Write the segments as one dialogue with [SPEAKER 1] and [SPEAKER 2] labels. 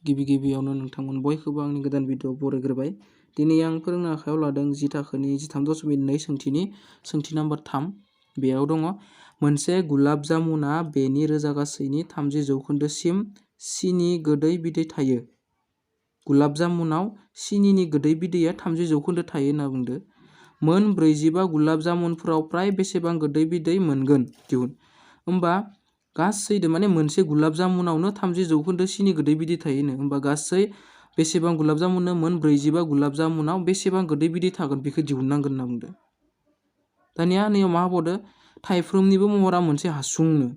[SPEAKER 1] गिबियावनो नोंथांमोन बयखौबो आंनि गोदान भिडिअ बरायग्रोबाय। दिनै आं फोरोंनो आखायाव लादों 10 थाखोनि 13.2 सोंथि नाम्बार 3। बेयाव दङ मोनसे गुलाब जामुना बेनि रोजा गासैनि 30% सिनि गोदै बिदै थायो। गुलाब जामुनाव सिनिनि गोदै बिदैया 30% थायो होनना बुंदो। मोन 45 गुलाब जामुनफोराव प्राय बेसेबां गोदै बिदै मोनगोन दिहुन। होमबा गासैदो माने मोनसे गुलाब जामुनावनो 30% सिनि गोदै बिदै थायोनो। होमबा गासै बेसेबां गुलाब जामुननो मोन 45 गुलाब जामुनाव बेसेबां गोदै बिदै थागोन बेखौ दिहुननांगोन होनना बुंदो। दानिया नैयाव मा होबावदो थाइफ्रोमनिबो महरा मोनसे हासुंनो।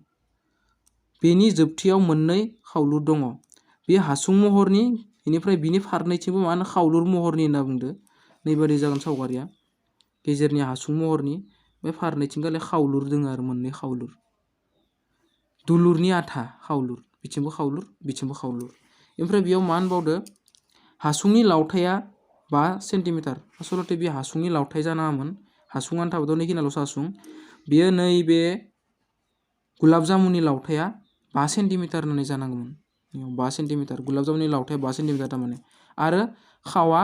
[SPEAKER 1] बेनि जोबथियाव मोननै खावलुर दङ। बे हासुं महरनि बेनिफ्राय बिनि फारनैथिंबो मा होनो खावलुर महरनि होनना बुंदो। नैबादि जागोन सावगारिया गेजेरनि हासुं महरनि बे फारनैथिंगाले खावलुर दोङो आरो मोननै खावलुर। दुलुरनि आथा खावलुर बिथिंबो खावलुर बिथिंबो खावलुर। ओमफ्राय बेयाव मा होनबावदो हासुंनि लावथाया 5 सेन्टिमिटार। आसलते बे हासुंनि लावथाय जानाङामोन। हासुङानो थाबोदों नैखिनाल'सो हासुं। बेयो नैबे गुलाब जामुननि लावथाया 5 सेन्टिमिटार होननानै जानांगौमोन। 5 सेन्टिमिटार गुलाब जामुननि लावथाया 5 सेन्टिमिटार थारमाने। आरो खावा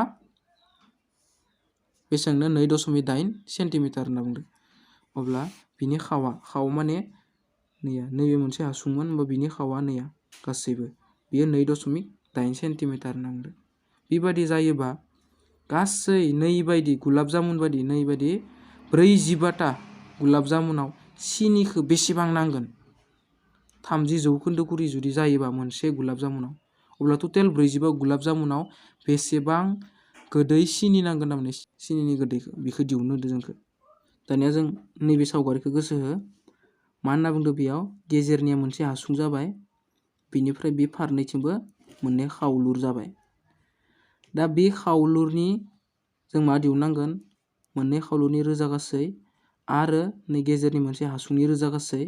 [SPEAKER 1] बेसेबांनो 2.8 सेन्टिमिटार होनना बुंदों। अब्ला बिनि खावा माने नैया नैबे मोनसे हासुंमोन होमबा बिनि खावा नैया गासैबो बेयो 2.8 सेन्टिमिटार होनना बुंदों। बेबायदि जायोबा गासै नैबायदि गुलाब जामुन बायदि नैबायदि 45टा गुलाब जामुनाव सिनिखौ बेसेबां नांगोन 30% करि जुदि जायोबा मोनसे गुलाब जामुनाव अब्ला टटेल 45 गुलाब जामुनाव बेसेबां गोदै सिनि नांगोन थारमाने सिनिनि गोदैखौ बेखौ दिहुननो होदो जोंखौ। दानिया जों नैबे सावगारिखौ गोसो हो। मा होनना बुंदों बेयाव गेजेरनिया मोनसे हासुं जाबाय बेनिफ्राय बे फारनैथिंबो मोननै खावलुर जाबाय। दा बे खावलुरनि जों मा दिहुननांगोन मोननै खावलुरनि रोजा गासै आरो नै गेजेरनि मोनसे हासुंनि रोजा गासै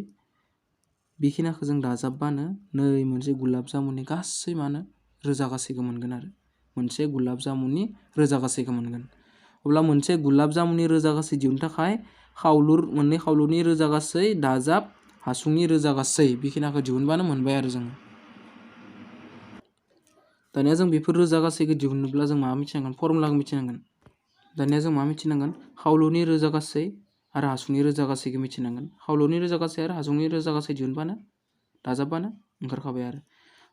[SPEAKER 1] बेखिनिखौ जों दाजाबबानो नै मोनसे गुलाब जामुननि गासै मानो रोजा गासैखौ मोनगोन आरो मोनसे गुलाब जामुननि रोजा गासैखौ मोनगोन। अब्ला मोनसे गुलाब जामुननि रोजा गासै दिहुननो थाखाय मोननै खावलुरनि रोजा गासै दाजाब हासुंनि रोजा गासै बेखिनिखौ दिहुनबानो मोनबाय आरो जों। दानिया जों बेफोर रोजा गासैखौ दिहुननोब्ला जों मा मिथिनांगोन फर्मुलाखौ मिथिनांगोन। दानिया जों मा मिथिनांगोन खावलुरनि रोजा गासै आरो हासुंनि रोजा गासैखौ मिथिनांगोन। खावलुरनि रोजा गासै आरो हासुंनि रोजा गासै दिहुनबानो दाजाबबानो ओंखारखाबाय आरो।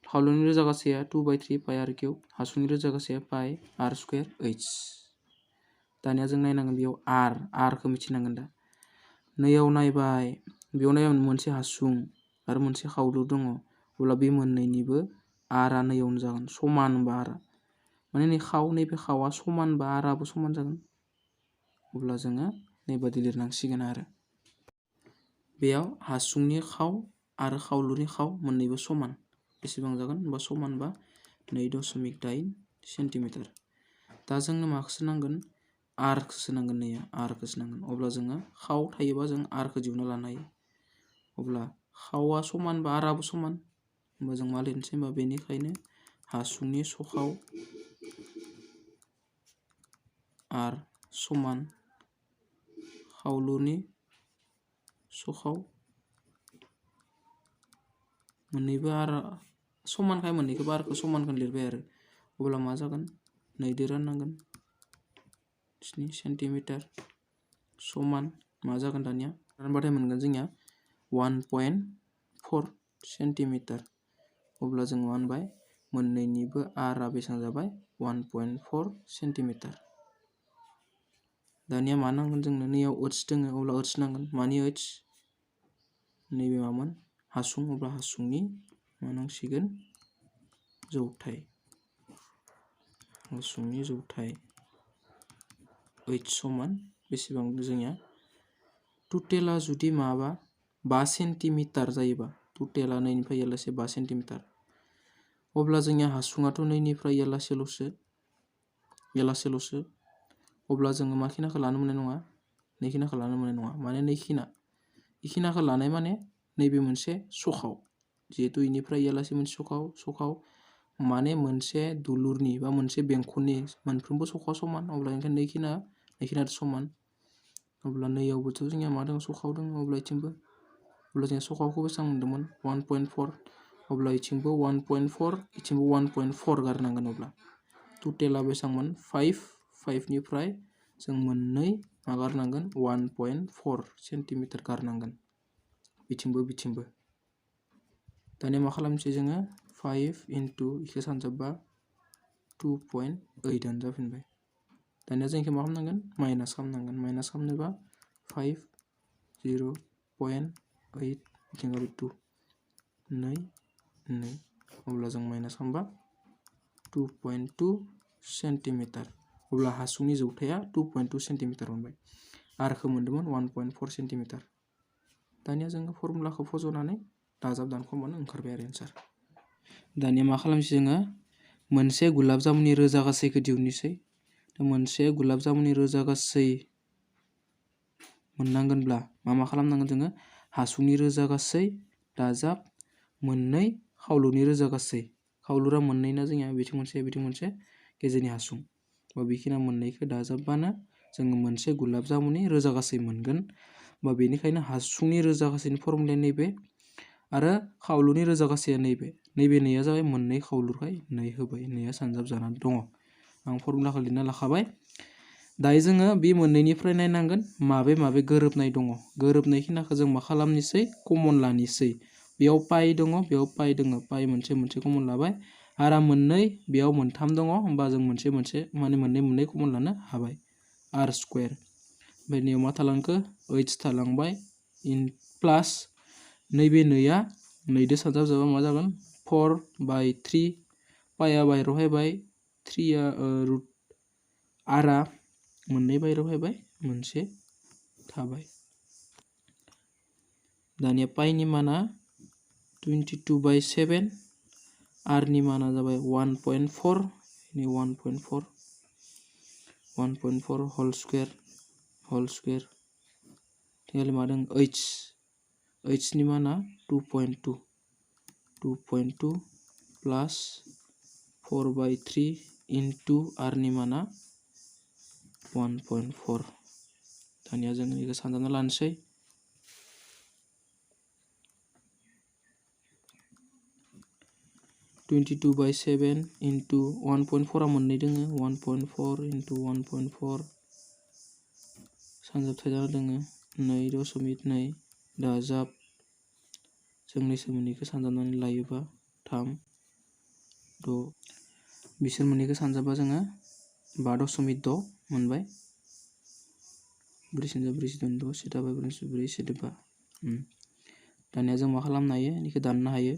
[SPEAKER 1] खावलुरनि रोजा गासैया 2/3 पाइ आर किउब हासुंनि रोजा गासैया पाइ आर स्कुवेर ओइच। दानिया जों नायनांगोन बेयाव आरखौ मिथिनांगोन। दा नैयाव नायबाय बेयाव नायबाय मोनसे हासुं आरो मोनसे खावलुर दङ। अब्ला बे मोननैनिबो आरआ नैयावनो जागोन समान बा आरआ माने नैबे खावा समान बा आरआबो समान जागोन। अब्ला जोङो नैबादि लिरनांसिगोन आरो बेयाव हासुंनि खाव आरो खावलुरनि खाव मोननैबो समान बेसेबां जागोन होमबा समान बा 2.8 सेन्टिमिटार। दा जोंनो माखौसो नांगोन आरखौसो नांगोन नैया आरखौसो नांगोन। अब्ला जोङो खाव थायोबा जों आरखौ दिहुनना लानो हायो। अब्ला खावा समान बा आरआबो समान होमबा जों मा लिरनोसै होमबा बेनिखायनो हासुंनि सखाव आर समान खावलुरनि सखाव मोननैबो आर समानखाय मोननैखौबो आरखौ समानखौनो लिरबाय आरो। अब्ला मा जागोन 2 राननांगोन 7 सेन्टिमिटार समान मा जागोन दानिया रानबाथाय मोनगोन जोंनिया 1.4 सेन्टिमिटार। अब्ला जों मा होनबाय मोननैनिबो आरआ बेसेबां जाबाय 1.4 सेन्टिमिटार। दानिया मा नांगोन जोंनो नैयाव ओइच दोङो अब्ला ओइच नांगोन। मानि ओइच नैबे मामोन हासुं अब्ला हासुंनि मा नांसिगोन जौथाय हासुंनि जौथाय ओइच समान बेसेबां जोंनिया टटेला जुदि माबा 5 सेन्टिमिटार जायोबा टटेला नैनिफ्राय इयालासे 5 सेन्टिमिटार अब्ला जोंनिया हासुङाथ' नैनिफ्राय इयालासेल'सो अब्ला जोङो मा खिनाखौ लानो मोननाय नङा नैखिनाखौ लानो मोननाय नङा। माने इखिनाखौ लानाय माने नैबे मोनसे सखाव जिहेतु इनिफ्राय इयालासे मोनसे सखाव माने मोनसे दुलुरनि बा मोनसे बेंखननि मोनफ्रोमबो सखाव समान अब्ला ओंखायनो नैखिना समान। अब्ला नैयावबोथ' जोंनिया मा दङ सखाव दङ अब्ला इथिंबो अब्ला जोंनिया सखावखौ बेसेबां मोन्दोंमोन 1.4 अब्ला इथिंबो 1.4 इथिंबो 1.4 गारनांगोन। अब्ला टटेला बेसेबांमोन 5 निफ्राय जों मोननै मा गारनांगोन 1.4 सेन्टिमिटार गारनांगोन बिथिंबो। दानिया मा खालामसै जोङो 5 इनटु इखौ सानजाबबा 2.8 जाफिनबाय। दानिया जों इखौ मा खालामनांगोन माइनास खालामनांगोन। माइनास खालामनोबा 5 0.8 बिथिं 2 2 अब्ला जों माइनास खालामबा 2.2 सेन्टिमिटार। अब्ला हासुंनि जौथाया 2.2 सेन्टिमिटार मोनबाय। आरखौ मोन्दोंमोन 1.4 सेन्टिमिटार। दानिया जोङो फर्मुलाखौ फज'नानै दाजाब दानख'बानो ओंखारबाय आरो एन्सार। दानिया मा खालामसै जोङो मोनसे गुलाब जामुननि रोजा गासैखौ दिहुननोसै। मोनसे गुलाब जामुननि रोजा गासै मोननांगोनब्ला मा खालामनांगोन जोङो हासुंनि रोजा गासै दाजाब मोननै खावलुनि रोजा गासै। खावलुरा मोननैना जोंनिया बिथिं मोनसे गेजेरनि हासुं। बेखिनिया मोननैखौ दाजाबबानो जोङो मोनसे गुलाब जामुननि रोजा गासै मोनगोन। बेनिखायनो हासुंनि रोजा गासैनि फर्मुलाया नैबे आरो खावलुनि रोजा गासैया नैबे नैया जाबाय मोननै खावलुखाय नै होबाय। नैया सानजाब जानानै दङ। आं फर्मुलाखौ लिरना लाखाबाय। दायो जोङो बे मोननैनिफ्राय नायनांगोन माबे गोरोबनाय दङ। गोरोबनाय खिनाखौ जों मा खालामनोसै कमन लानोसै। बेयाव पाइ दङ, बेयाव पाइ दङ। पाइ मोनसे कमन लाबाय। आरो मोननै बेयाव मोनथाम दङ। होमबा जों मोनसे मोननै कमन लानो हाबाय। आर स्क्वायर। ओमफ्राय नैयाव मा थालांखो ओइच थालांबाय इन प्लास नैबे नैया नैदो सानजाबजाबा मा जागोन 4/3 पाइया बाहेराव फैबाय 3 रुट आरआ मोननै बाहेराव फैबाय मोनसे थाबाय। दानिया पाइनि माना 22/7 आरनि माना जाबाय 1.4 1.4 होल स्क्वायर टेल मा दं ओइचनि माना 2.2 प्लास 4/3 इनटु आरनि माना 1.4। दानिया जों बेखौ सानजाना लानोसै। (22/7) इनटु 1.4 मोननै दोङो 1.4 इनटु 1.4 सानजाबथाय जाना दोङो 2.2 दाजाब जोंनिसो मोननैखौ सानजाबनानै लायोबा 3 6 बिसोर मोननैखौ सानजाबा जोङो 5.6 मोनबाय। 4 × 4 = 6 7 4 4 7 5। दानिया जों मा खालामनो हायो बेखौ दाननो हायो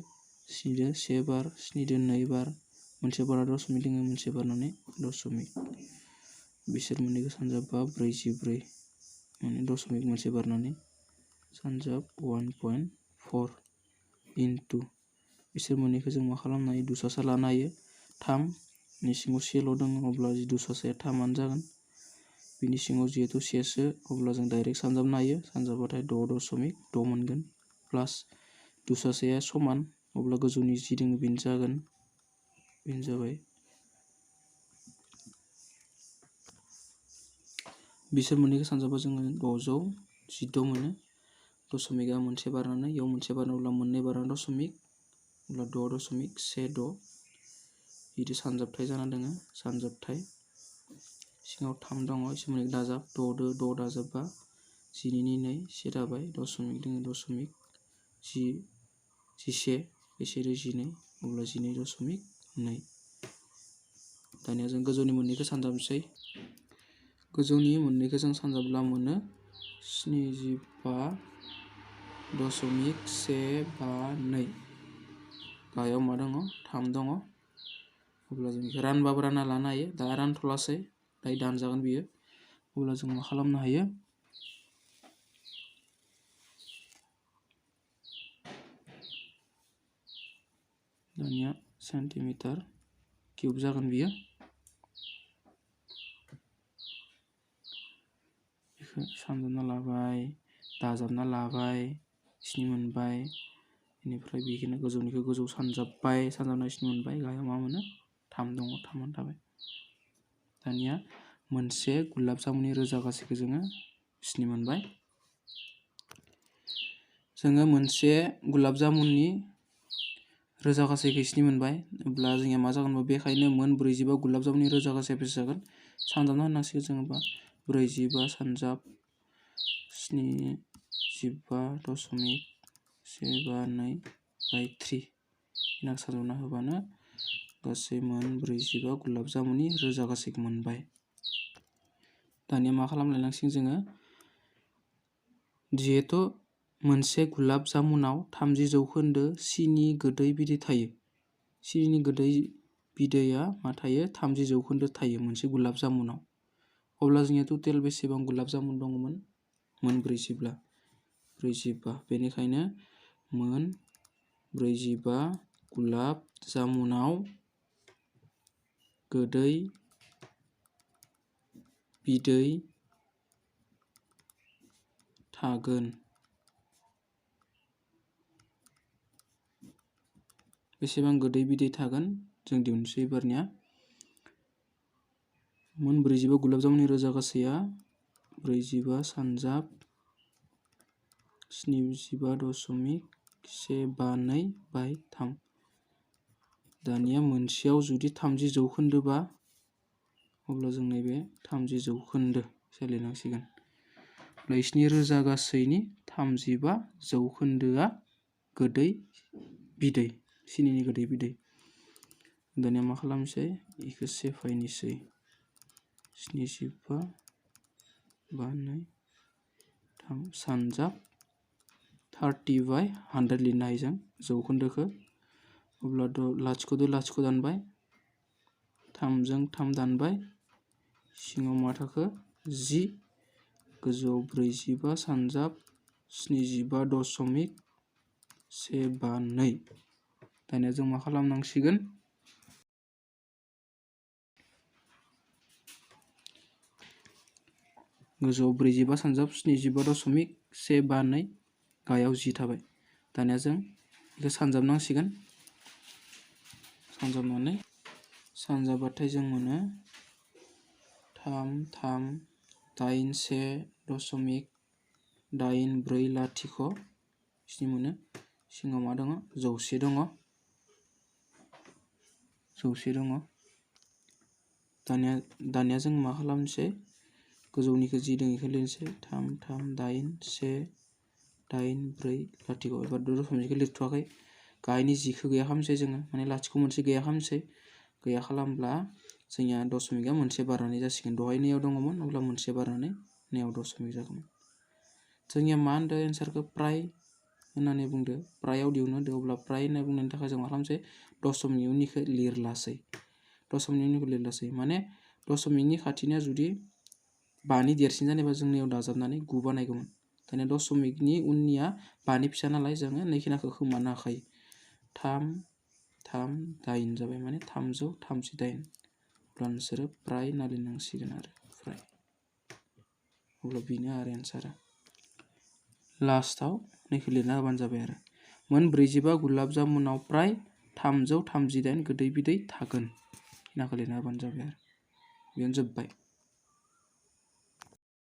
[SPEAKER 1] 7 1 बार 7 2 बार मोनसे बारा दशमिक दोङो मोनसे बारनानै दशमिक। बिसोर मोननैखौ सानजाबा 44 माने दशमिक मोनसे बारनानै सानजाब 1.4 इनटु बिसोर मोननैखौ जों मा खालामनो हायो दुसासा लानो हायो 3 नि सिङाव सेल' दङ अब्ला दुसासाया 3आनो जागोन। बिनि सिङाव जिहेतु सेसो अब्ला जों डाइरेक्ट सानजाबनो हायो। सानजाबाथाय 6.6 मोनगोन प्लास दुसासाया समान अब्ला गोजौनि जि दङ बेनो जागोन। बेनो जाबाय बिसोर मोननैखौ सानजाबा जोङो 616 मोनो। दशमिकआ मोनसे बारनानै इयाव मोनसे बारनाब्ला मोननै बारना दशमिक अब्ला 6.16 बिदि सानजाबथाय जाना दोङो। सानजाबथाय सिङाव 3 दङ इसोर मोननैखौ दाजाब 6 दाजाबबा 10 नि 2 से थाबाय दशमिक दोङो दशमिक 11 12 अब्ला 12.2। दानिया जों गोजौनि मोननैखौ सानजाबनोसै। गोजौनि मोननैखौ जों सानजाबला मोनो 75.152। गाहायाव मा दङ 3 दङ। अब्ला जों बेखौ रानबाबो रानना लानो हायो। दा रानथ'लासै दायो दानजागोन बियो। अब्ला जों मा खालामनो हायो दानिया सेन्टिमिटार किउब जागोन बियो। बेखौ सानजाबना लाबाय दाजाबना लाबाय 7 मोनबाय। बेनिफ्राय बेखिनि गोजौनिखौ गोजौ सानजाबबाय सानजाबना 7 मोनबाय। गाहायाव मा मोनो 3 दङ 3आनो थाबाय। दानिया मोनसे गुलाब जामुननि रोजा गासैखौ जोङो 7 मोनबाय। जोङो मोनसे गुलाब जामुननि रोजा गासैखौ 7 मोनबाय अब्ला जोंनिया मा जागोन बेखायनो मोन 45 गुलाब जामुननि रोजा गासैया बेसे जागोन सानजाबना होनांसिगोन जोङो 45 सानजाब 75.152/3 इनाक सानजाबना होबानो गासै मोन 45 गुलाब जामुननि रोजा गासैखौ मोनबाय। दानिया मा खालामलायनांसिगोन जोङो जिहेतु मोनसे गुलाब जामुनाव 30% सिनि गोदै बिदै थायो। सिनिनि गोदै बिदैया मा थायो 30% थायो मोनसे गुलाब जामुनाव। अब्ला जोंनिया टटेल बेसेबां गुलाब जामुन दङमोन मोन 45 बेनिखायनो मोन 45 गुलाब जामुनाव गोदै बिदै थागोन। बेसेबां गोदै बिदै थागोन जों दिहुनसै एबारनिया मोन 45 गुलाब जामुननि रोजा गासैया 45 सानजाब 75.152/3 दानिया मोनसेयाव जुदि 30% बा अब्ला जों नैबे 30% सोलिनांसिगोन। बिसिनि रोजा गासैनि 35%आ गोदै बिदै सिनिनि गोदै बिदै। दानिया मा खालामसै बेखौ सेफायनोसै 75/2 सानजाब 30/100 लिरनो हायो जों जौखोन्दोखौ अब्ला लाथिख'दो लाथिख' दानबाय 3जों 3 दानबाय सिङाव मा थाखो 10 गोजौआव 45 सानजाब 75.152 दानिया जों मा खालामनांसिगोन गोजौआव 45 सानजाब 75.152 गाहायाव 10 थाबाय। दानिया जों बेखौ सानजाबनांसिगोन सानजाबनानै सानजाबाथाय जों मोनो 33810.84 बिसिनि मोनो सिङाव मा दङ 100 दङ 100 दङ। दानिया जों मा खालामनोसै गोजौनिखौ जि दं बेखौ लिरनोसै 33810.84 एबार दशमिकखौ लिरथ'वाखै गाहायनि 10खौ गैया खालामनोसै जोङो माने लाथिख' मोनसे गैया खालामनोसै गैया खालामब्ला जोंनिया दशमिकआ मोनसे बारनानै जासिगोन दहाय नैयाव दङमोन अब्ला मोनसे बारनानै नैयाव दशमिक जागौमोन। जोंनिया मा होनदों एन्सारखौ प्राय होननानै बुंदो प्रायाव दिहुननो होदो अब्ला प्राय होनना बुंनायनि थाखाय जों मा खालामसै दशमिकनि उननिखौ लिरलासै माने दशमिकनि खाथिनिया जुदि 5नि देरसिन जानोबा जों नैयाव दाजाबनानै 9 बानायगौमोन। दानिया दशमिकनि उननिया 5नि फिसा नालाय जोङो नैखिनाखौ खोमानो हाखायो 338 जाबाय माने 338 अब्ला नोंसोरो प्राय होनना लिरनांसिगोन आरो प्राय अब्ला बेनो आरो एन्सारा लास्टाव नैखौ लिरना होबानो जाबाय आरो मोन 45 गुलाब जामुनाव प्राय 338 गोदै बिदै थागोन नाखौ लिरना होबानो जाबाय आरो बेयावनो जोब्बाय।